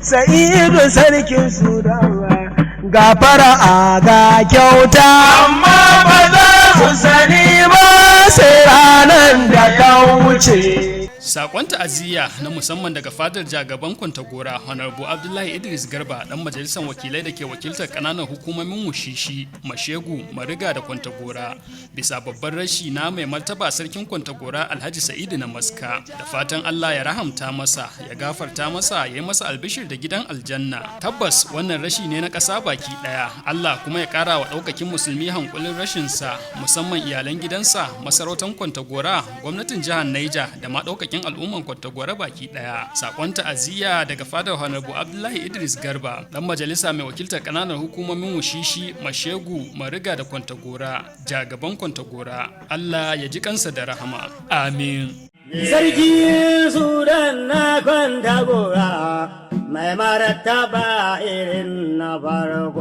Sa'idu sarkin Sudan, ga fara'a ga kyauta, amma ba za su sani ba sai ranar da ka wuce. Sakon ta'aziyya na musamman daga fadar jagaban Kwantagora, Honorable Abdullahi Idris Garba, dan majalisar wakilai da ke wakiltar kananan hukumomin Wushishi, Mashegu, Mariga da Kwantagora, bisa babban rashi na mai martaba sarkin Kwantagora, Alhaji Sa'idu na Maska. Da fatan Allah ya rahamta masa, ya gafarta masa, ya yi masa albishir da gidan aljanna. Tabbas wannan rashi ne na ƙasa baki ɗaya. Allah kuma ya ƙara wa ɗaukakin musulmi hankulin rashinsa, musamman iyalan gidansa, masarautar Kwantagora, gwamnatin jihar Niger da ma ɗaukakin al'umman Kwantagora baki ɗaya. Sakon ta'aziyya daga fadar Honorable Abdullahi Idris Garba, dan majalisa mai wakiltar ƙananan hukumomin Wushishi, Mashegu, Mariga da Kwantagora, jagaban Kwantagora. Allah ya ji kansa da rahama. Amin. Sarki Sudan na Kwantagora, mai martaba irin na farko.